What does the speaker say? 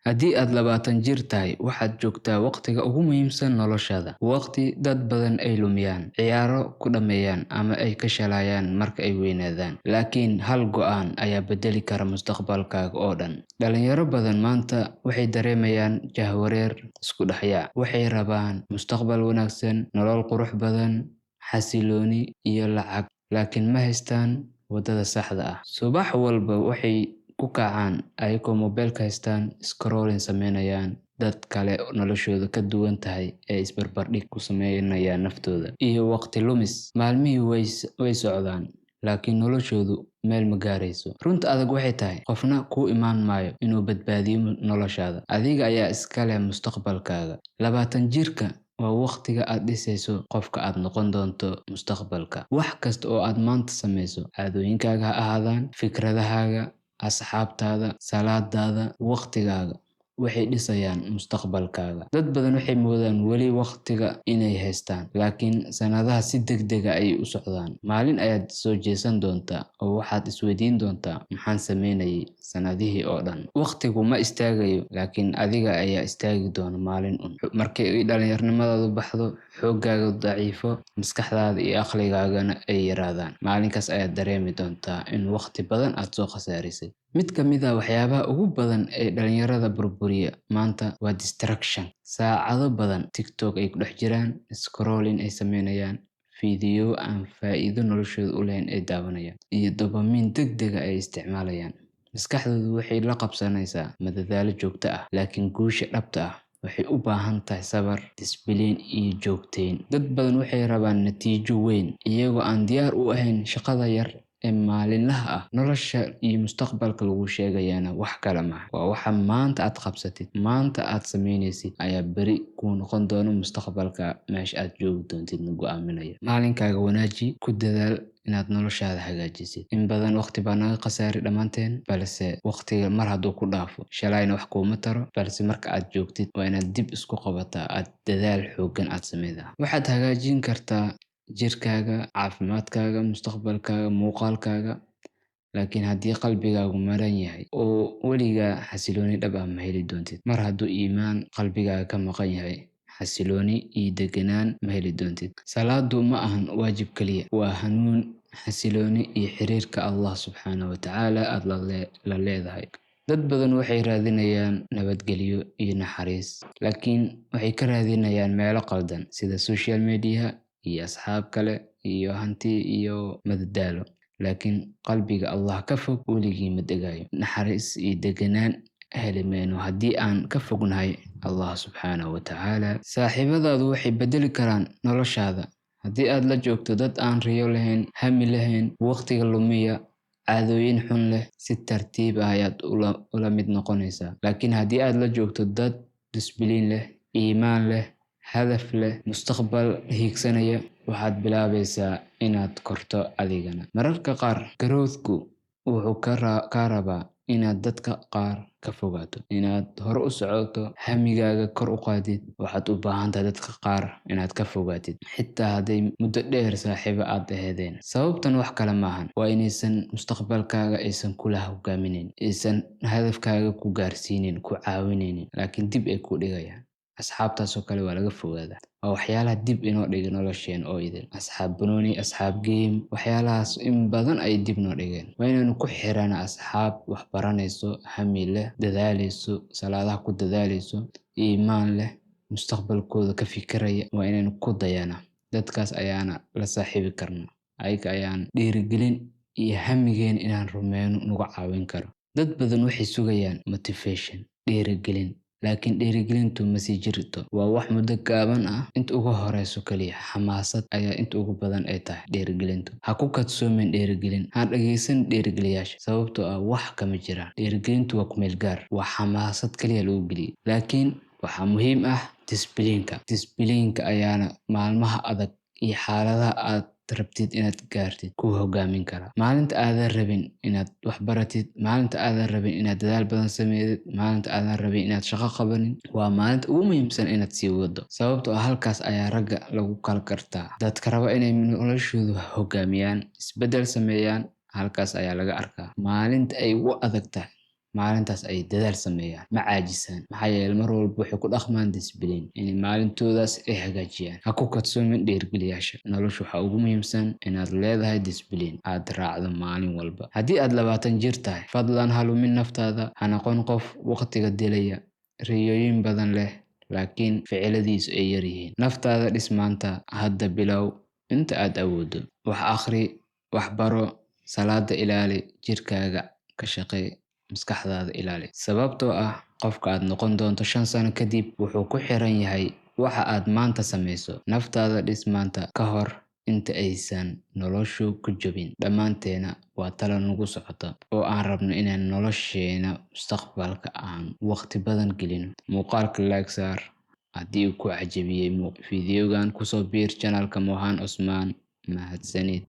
Haddii aad 20 jir tahay, waxaad joogtaa waqtiga ugu muhiimsan noloshaada. Waqti dad badan ay lumiyaan, ciyaaro ku dhammeeyaan, ama ay ka shalayaan marka ay weynaadaan. Laakiin hal go'aan ayaa beddeli kara mustaqbalkaaga oo dhan. Dhalinyaro badan maanta waxay dareemayaan jahwareer, isku dhex yaac. Waxay rabaan mustaqbal wanaagsan, nolol qurux badan, xasillooni iyo lacag, laakiin ma haystaan waddada saxda ah. Subax walba waxay ku kacaan ayagoo moobilka haystaan, scrolling sameynayaan, dad kale noloshooda ka duwan tahay ee isbarbardhig ku sameynayaan naftooda, iyo waqti lumis. Maalmihii way socdaan, laakiin noloshoodu meel ma gaarayso. Runta adag waxay tahay, qofna kuu imaan maayo inuu badbaadiyo noloshaada. Adiga ayaa iska leh mustaqbalkaaga. 20 jirka waa waqtiga aad dhisayso qofka aad noqon doonto mustaqbalka. Wax kasta oo aad maanta sameyso, caadooyinkaaga ha ahaadaan, fikradahaaga, asxaabtaada, salaadaada, waqtigaaga, waxay dhisayaan mustaqbalkaaga. Dad badan waxay moodaan weli waqtiga inay haystaan, laakiin sanadaha si degdeg ah ayay u socdaan. Maalin ayaad soo jeesan doontaa oo waxaad isweydiin doontaa, maxaan sameynayay sanadihii oo dhan? Waqtigu ma istaagayo, laakiin adiga ayaa istaagi doona maalin un. Markii ay dhalinyaronimadaadu baxdo, xooggaaga daciifo, maskaxdaada iyo aqligaagana ay yaraadaan. Maalinkaas ayaad dareemi doontaa in waqti badan aad soo khasaarisay. Mid ka mid ah waxyaabaha ugu badan ee dhalinyarada burburiya maanta waa distraction. Saacado badan TikTok ay ku dhex jiraan, scrolling ay sameynayaan, fiidiyow aan faa'iido noloshooda u lahayn ay daawanayaan, iyo dopamine degdeg ah ay isticmaalayaan. Maskaxdoodu waxay la qabsanaysaa madadaalo joogto ah, laakiin guusha dhabta ah waxay u baahan tahay sabar, discipline iyo joogteyn. Dad badan waxay rabaan natiijo weyn, iyagoo aan diyaar u ahayn shaqada yar ee maalinlaha ah. Nolosha iyo mustaqbalka lagu sheegayana wax kale maaha. Waa waxa maanta aad qabsatid, maanta aad sameynaysid ayaa beri kuu noqon doona mustaqbalka meesha aad joogi doontidna go'aaminaya. Maalinkaaga wanaaji, ku dadaal inaad noloshaada hagaajisid. In badan waqti baa naga khasaari dhammaanteen, balse waqtiga mar hadduu ku dhaafo, shalayna wax kuuma taro, balse marka aad joogtid waa inaad dib isku qabataa, aad dadaal xooggan aad sameydaa. Waxaad hagaajin kartaa jirkaaga, caafimaadkaaga, mustaqbalkaaga, muuqaalkaaga, laakiin haddii qalbigaagu maran yahay oo weligaa xasilooni dhab ah ma heli doontid. Mar hadduu iimaan qalbigaaga ka maqan yahay, xasilooni iyo deganaan ma heli doontid. Salaadu ma ahan waajib kaliya, waa hanuun, xasilooni iyo xiriirka Allah subxaanahu wa tacaala aad la leedahay. Dad badan waxay raadinayaan nabadgelyo iyo naxariis, laakiin waxay ka raadinayaan meelo qaldan sida social media iyo asxaab kale iyo hanti iyo madadaalo. Laakiin qalbiga Allah ka fog weligii ma degayo. Naxariis iyo deganaan heli mayno haddii aan ka fognahay Allah subxaanahu wa tacaala. Saaxiibadaadu waxay beddeli karaan noloshaada. Haddii aad la joogto dad aan riyo lahayn, hami lahayn, waqtiga lumiya, caadooyin xun leh, si tartiib ah ayaad ula mid noqonaysaa. Laakiin haddii aad la joogto dad discipline leh, iimaan leh, hadaf leh, mustaqbal hiigsanaya, waxaad bilaabaysaa inaad korto adigana. Mararka qaar growth-ku wuxuu kaa rabaa inaad dadka qaar ka fogaato, inaad hore u socoto, hamigaaga kor u qaadid. Waxaad u baahan tahay dadka qaar inaad ka fogaatid, xitaa hadday muddo dheer saaxiibo aad ahaydeen. Sababtan wax kale maahan, waa inaysan mustaqbalkaaga aysan kula hogaaminayn, aysan hadafkaaga ku gaarsiinin, ku caawinaynin, laakiin dib ay ku dhigayaan. Asxaabtaas oo kale waa laga fogaadaa. Waa waxyaalaha dib inoo dhigay nolosheen oo idil. Asxaab banooni, asxaab game, waxyaalahaas in badan ay dib noo dhigeen. Waa inaynu ku xirana asxaab wax baranayso, hami leh, dadaalayso, salaadaha ku dadaalayso, iimaan leh, mustaqbalkooda ka fikiraya. Waa inaynu ku dayanaa. Dadkaas ayaana la saaxiibi karnaa. Ayaga ayaan dhiirigelin iyo hamigeen inaan rumeyno nagu caawin karo. Dad badan waxay sugayaan motivation, dhiirigelin, laakiin dhiirigelintu ma sii jirto. Waa wax muddo gaaban ah, inta ugu horeyso kaliya xamaasad ayaa inta ugu badan ay tahay dhiirigelintu. Ha ku kadsoomin dhiirigelin, ha dhageysan dhiirigeliyaasha, sababtoo ah wax kama jiraan. Dhiirigelintu waa ku meel gaar, waa xamaasad kaliya lagu geliyay. Laakiin waxaa muhiim ah discipline-ka. Discipline-ka ayaana maalmaha adag iyo xaaladaha aad rabtid inaad gaartid ku hogaamin kara. Maalinta aadan rabin inaad wax baratid, maalinta aadan rabin inaad dadaal badan sameydid, maalinta aadan rabin inaad shaqo qabanin, waa maalinta ugu muhiimsan inaad sii wado. Sababtoo ah halkaas ayaa ragga lagu kala gartaa. Dadka raba inay noloshoodu hogaamiyaan, isbeddel sameeyaan, halkaas ayaa laga arkaa. Maalinta ay ugu adag tahay, Maalintaas ay dadaal sameeyaan, ma caajisaan, maxaa yeelay mar walba waxay ku dhaqmaan discipline inay maalintoodaas ay hagaajiyaan. Ha ku kadsoomin dhiirigeliyaasha. Noloshu waxaa ugu muhiimsan inaad leedahay discipline aad raacdo maalin walba. Haddii aad 20 jir tahay, fadlan ha lumin naftaada. Ha noqon qof waqtiga dilaya, riyooyin badan leh laakiin ficiladiisu ay yaryihiin. Naftaada dhis maanta, hadda bilow inta aad awooddo. Wax akhri, wax baro, salaada ilaali, jirkaaga ka shaqee, maskaxdaada ilaali. Sababtoo ah qofka aad noqon doonto 5 sano kadib wuxuu ku xiran yahay waxa aad maanta sameyso. Naftaada dhis maanta ka hor inta aysan noloshu ku jabin. Dhammaanteena waa talo nagu socota oo aan rabno inaan nolosheena mustaqbalka aan waqti badan gelino. Muuqaalka like saar haddii uu ku cajabiyey fiidiyogan, kusoo biir channelka Mohan Osman. Mahadsanid.